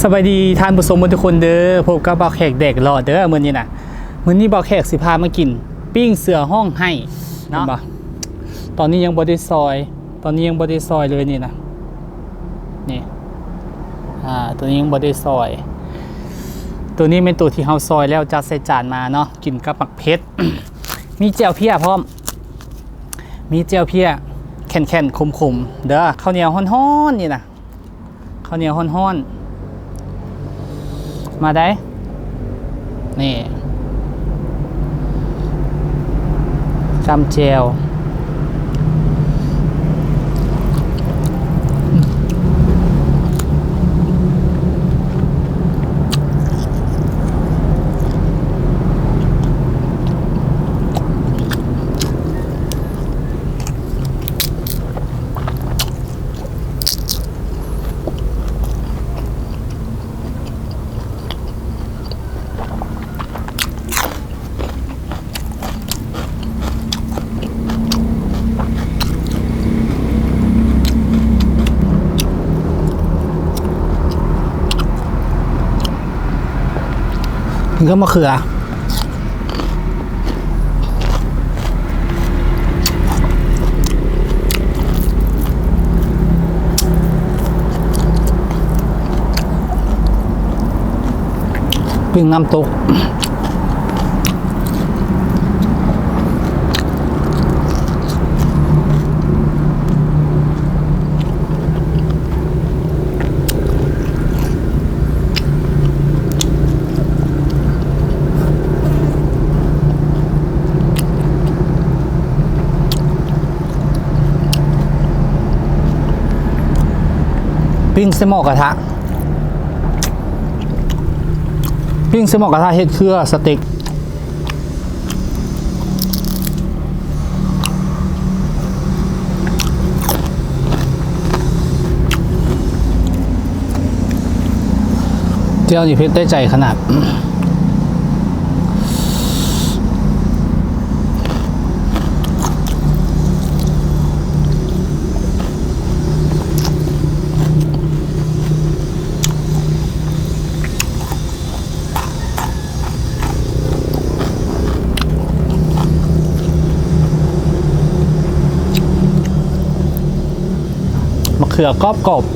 ສະບາຍດີທ່ານຜູ້ຊົມເບິດທຸກຄົນເດີ ພົບກັບບ່າວແຂກແດກຫຼອດເດີມື້ນີ້ນະ. ມື້ນີ້ບ່າວແຂກຊິພາມາກິນປີ້ງເສືອຮ້ອງໄຫ້ເນາະ. ເຫັນບໍ່? ຕອນນີ້ຍັງບໍ່ໄດ້ຊອຍ ຕອນນີ້ຍັງບໍ່ໄດ້ຊອຍເລີຍນີ້ນະ. ນີ້ ອາ ໂຕນີ້ຍັງບໍ່ໄດ້ຊອຍ. ໂຕນີ້ແມ່ນໂຕທີ່ເຮົາຊອຍແລ້ວ ຈັດໃສ່ຈານມາເນາະ ກິນກັບໝາກເຜັດ. ມີແຈ່ວເພຍພ້ອມ ມີແຈ່ວເພຍແຂ້ນໆ ຂົມໆ ເດີ. ເຂົ້າໜຽວຮ້ອນໆ ນີ້ນະ ເຂົ້າໜຽວຮ້ອນໆ ມາໄດ້ ນີ້ ຈ້ຳແຈ່ວ. ກິນກັບໝາກເຂືອ. ປີ້ງນ້ຳຕົກ. ປີ້ງໃສ່ໝໍ້ກະທະ. ປີ້ງໃສ່ໝໍ້ກະທະ ເຮັດຄືສະເຕັກ. ແຈ່ວນີ້ເຜັດໄດ້ໃຈຂະໜາດ. ມະເຂືອກອບໆ.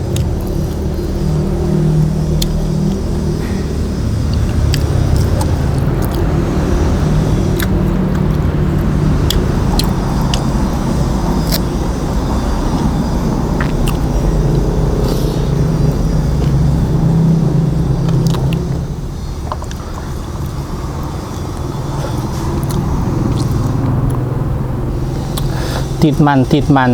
ຕິດມັນ ຕິດມັນ.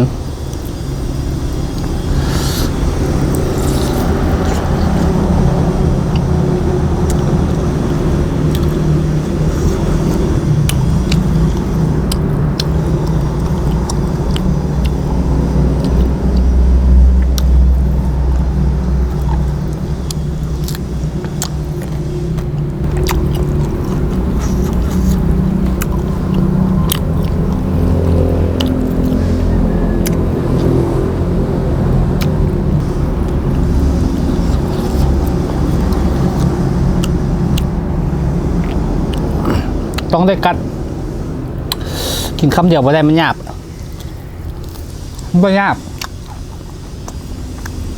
ຕ້ອງໄດ້ກັດ ກິນຄຳດຽວບໍ່ໄດ້ ມັນຫຍາບ. ບໍ່ຍາກ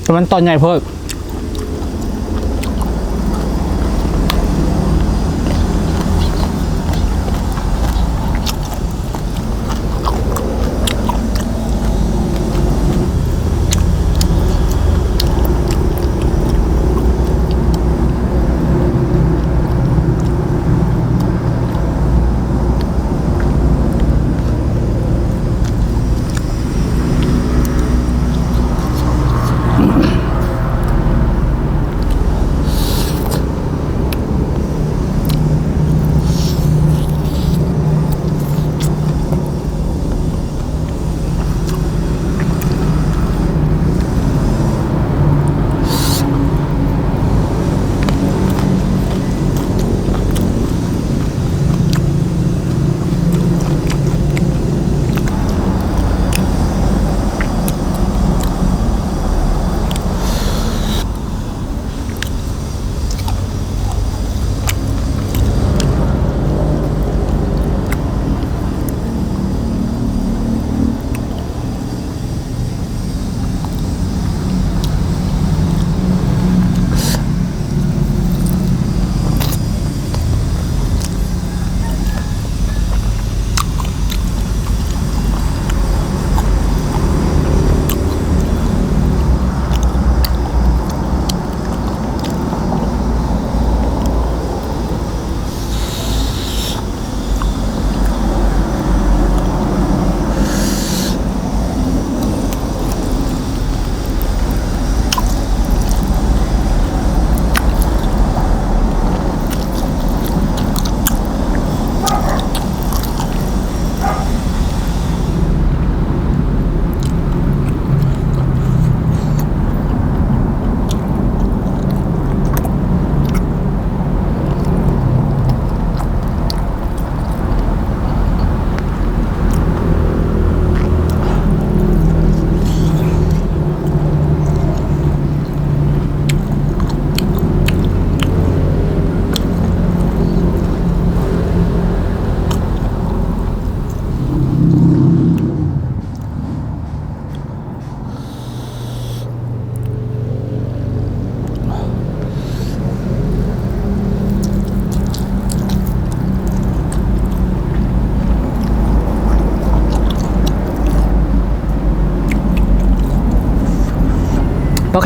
ແຕ່ມັນຕອນໃຫຍ່ໂພດ. ອືມ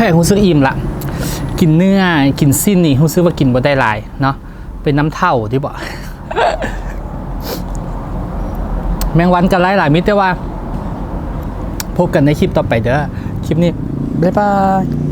ແພງ ຮູ້ສຶກອີ່ມລະ ກິນເນື້ອ ກິນຊີ້ນນີ້ ຮູ້ສຶກວ່າກິນບໍ່ໄດ້ຫຼາຍເນາະ ເປັນນຳເຖົ້າຕິບໍ? ແມງວັນກໍຫຼາຍໆ ມີແຕ່ວ່າ ພົບກັນໃນຄລິບຕໍ່ໄປເດີ ຄລິບນີ້ ບາຍບາຍ.